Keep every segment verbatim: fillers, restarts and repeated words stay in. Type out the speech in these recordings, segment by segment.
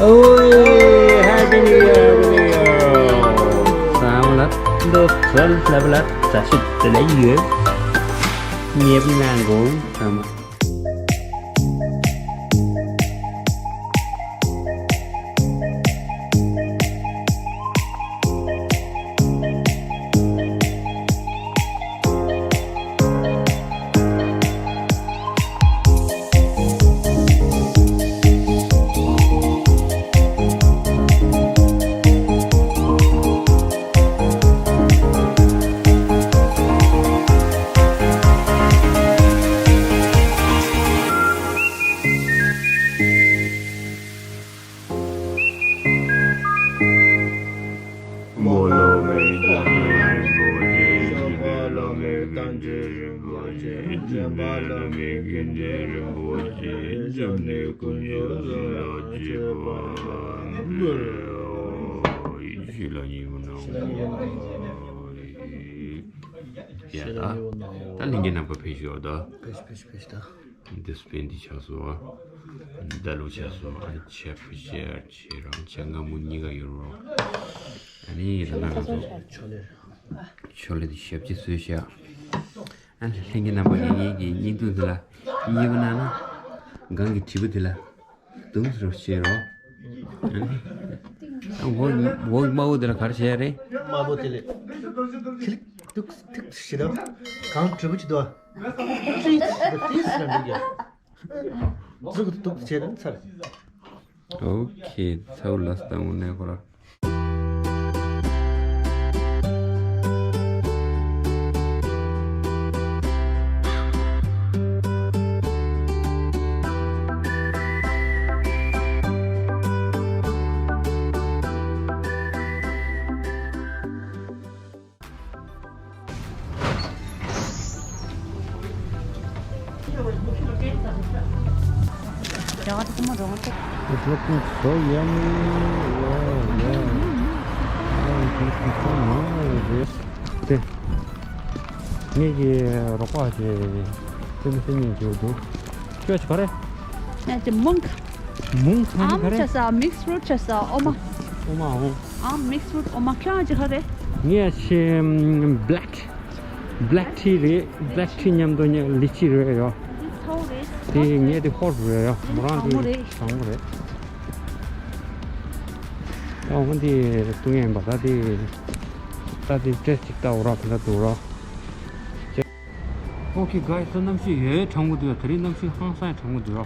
ཨོའི། Happy New Year, Happy New Year. སང་ལ་འདོད་ཚུལ་ལབ་ལ་ཙ་ཤིག་དེ་ལ་ཡོད། ཉེབ་ན་གོང་ཚང་མ། ཡ་ད། ད་ལྷན་རྒྱས་རྣམ་པ་ཕེབས་ཤོག་ད། ཕེབས་ཕེབས་ཕེབས་ད། འདི་སྤེན་འདི་ཆགས་སོང་བ། ད་ལུག་ཆགས་སོང་། ཨ་ནི་ཆབ་ཕུ་ཆེར་ཆེ་རང་ཆ་ང་མུ་གཉིས་ཀ་ཡོད་རོ། ཨ་ནི་ཡིན་ན་ང་ཚོ་ཆོ་ལེ་འདི་ཞབས་ཕྱི་བཟོས་ཤག་ཨ་ནི་ལྷན་རྒྱས་རྣམ་པ་ངེད་གཉིས་ཀྱི་བརྙན་ཐུང་འདི་ལ་མཉེས་པོ་གནང་ན། སྒང་གི་དྲིལ་བུ་འདི་ལ་དུམ་སུ་རོ་བཤད་རོགས། ཨ་ནི་འོག་འོག་དམར་པོ་འདི་ལ་ག་རེ་བྱས་རེད། དམར་པོ་དེ་ལས་ཁི་ལིག་ཏུག་ཏུག་ཞེས་དང་གང་དྲིལ་བུ་ཅི་འདུག་ཏིས་ལ་འདུག་ཡ། ཟུག་ཏུག་བྱས་ན་ཚར། ཨོ་ཁེ། ཚའུ་ལ་སྟ་ངུ་ནས་ཁོ་ར། It looking so yummy. Yeah, yeah. Oh, it looking so nice. དེ། ངེད་ཀྱི་རོགས་པ་ཞིག་སེམས་སེམས་ཉིད་འགྱུར་འདུག་ཁྱོད་ཀྱི་ག་རེ། ང་ཅི་མུང་། མུང་ཁང་ག་རེ། ཨམ་ཆ་ས་mixed fruit ཆ་ས་ཨོ་མ། ཨོ་མ་ཨོ། ཨམ་mixed fruit ཨོ་མ། ཁྱོད་ཀྱི་ག་རེ། ངས་ཆེ་black black tea རེད། black tea མཉམ་དུ་ཉ་ལི་ཅི་རེད་ཡོ། འདི་ཚའུ་རེད། དེ་ངས་དེ་ཧོར་རེད་ཡོ། མོ་རང་དེ་གྲང་མོ་རེད། གྲང་མོ་རེད། ཨ་འོ་འདི་བཏུང་ཡིན་པ་ད་དེ། ད་དེ་ཏྲེ་ཅིག་ལྟ་འོ་ར་དེ་འདྲ་འདུག་ར། Okay guys, གནམ་གཤིས་ཡོད་གྲང་མོ་འདུག་དེ་རིང་གནམ་གཤིས་ཧང་སང་གྲང་མོ་འདུག་ཨ་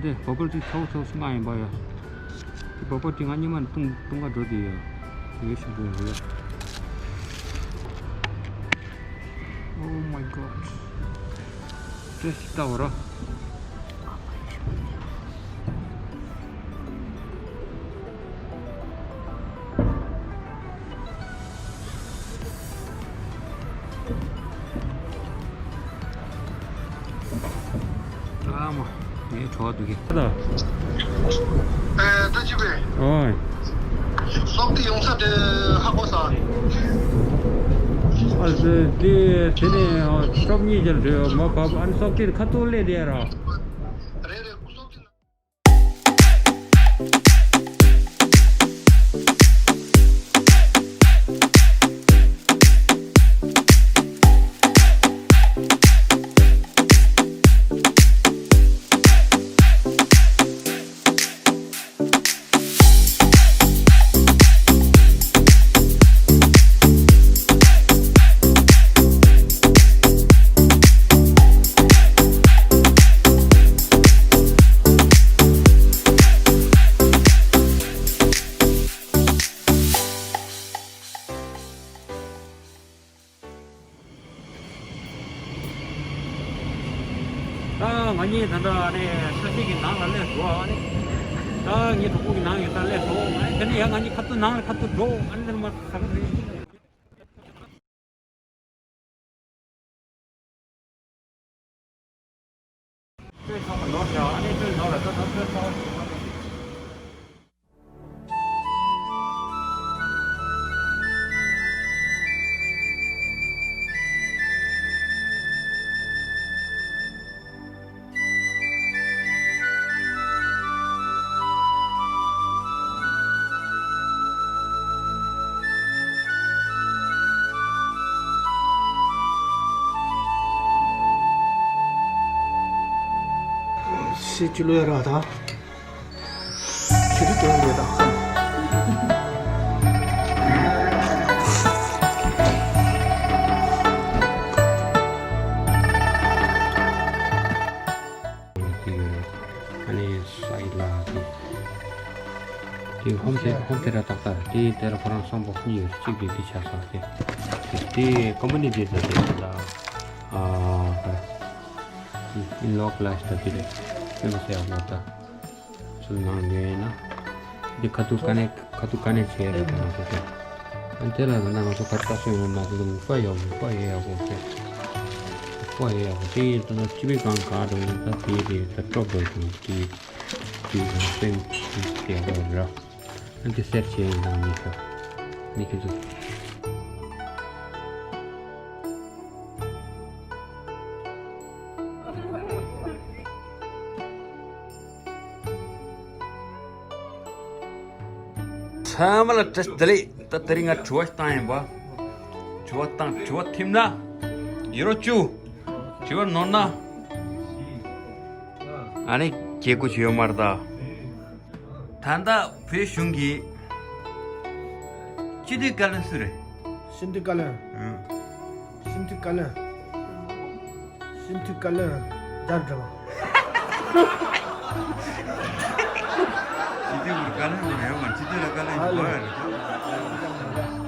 འདི་བོ་པར་ཅིག་ཚ་བོ་ཚ་བོ་ཞིག་མ་ཡིན་པ་ཡ། དེ་བོ་པར་ཅིག་ང་ཉི་མ་ནས་བཏུང་བཏུང་ག་འགྲོ་དེ་ཡ། ཡོད་ཤིག་འདུག་ཡ། Oh my god. ཏྲེ་ཞིག་ལྟ་བ་ར། ཨ་མ། ངའི་གྲོགས་འདུག་གི། ཨ། ཨེ། ད་ཅི་བས། ཨོ། སོག་དེ་ཡོང་ས་དེ་ཧ་གོ་ས། ཨ་ཙི། དེ་དེ་ནས་སོག་གཉིས་ཀྱང་འདྲེ་མ་བབ། ཨ་ནི་སོག་དེ་ཁ་ཐུག་སླེབས་བསྡད་ར། རེད་རེད། སོག་དེ། ད་ང་གཉིས་ད་ལྟ་ཨ་ནི་ས་ཆ་གི་ནང་ལ་སླེབས་འགྲོ། ཨ་ནི་ད་ངའི་གྲོགས་པོ་གི་ནང་ཡོད་ས་སླེབས་འགྲོ། ཨ་ནི་དེ་ནས་ཡང་ང་གཉིས་ཁ་ཐུག་ནང་ལ་ཁ་ཐུག་འགྲོ། ཨ་ནི་དེ་ནས་མར་ཟ་གི་རེད། ཅི་ཅི་ལོས་ར་ད། ཁྱེད་ཀྱི་དོན་ལས་དང་། ཨ་ནི་སའི་ལ་དེ། དེ་ཧོམ་ཐེ་ཧོམ་ཐེ་ར་ཏག་ཏག་དེ་དེ་ལ་ཁོ་རང་སོང་པོ་གཉིས་ཡོད། གཅིག་དེ་དེ་ཆ་ཚང་དེ། དེ་ཀོམ་པ་ནི་དེ་ད་དེ་ལ། ཨ། ཨིན་ལོག་ལ་ཤ་ད་དེ་རེད། སེམས་སེ་ཡག་པོ་ད། ཚུལ་ནང་ཉོས་ཡིན་ན། འདི་ཁ་ཐུག་ཀ་ནས་ཁ་ཐུག་ཀ་ནས་བྱས་རེད་ད་ང་ཚོ་དེ། ཨ་དེ་ལ་ད་ང་ཚོ་ཁ་ཏག་སོ་ཡོང་ན་དེ་ལ་མུག་པ་ཡོད་མུག་པ་ཡོད་ཡག་པོ་དེ། མུག་པ་ཡོད་ཡག་པོ་དེ་ཡིན་ད་ན་སྤྱི་པའི་གང་ག་དང་ཡིན་ད་དེ་དེ་ད་སྤྲོ་དགོས་དང་དེ་དེ་གང་སེམས་དེ་ཡག་པོ་ར། ཨ་དེ་སེར་བྱས་ཡིན་ད་ངས་ཤོག་ངས་ཁྱོད་ཚོ། ཚང་མ་ལ་བཀྲ་ཤིས་བདེ་ལེགས། ད་དེ་རིང་ང་དྲི་བ་ཞིག་བཏང་ཡིན་པ། དྲི་བ་བཏང་དྲི་བ་ཐིམ་ན། ཡོ་རོ་བཅུ། དྲི་བ་ནོར་ན། ཨ་ནི་སྐྱེ་དགུ་ཞིག་ཡོད་མ་རེད་ད། ད་ལྟ་བོད་གཞུང་གིས་སྤྱི་འཐུས་བཀའ་བློན་སུ་རེད། སྤྱི་འཐུས་བཀའ་བློན། ཨང་། སྤྱི་འཐུས་བཀའ་བློན། སྤྱི་འཐུས་བཀའ་བློན་རྒྱ་རི་སྒྲོལ་མ། སྤྱི་འཐུས་ཀྱི་བཀའ་བློན་ཡོད་མ་རེད། སྤྱི་འཐུས་ལ་བཀའ་བློན་ཡོད་མ་རེད།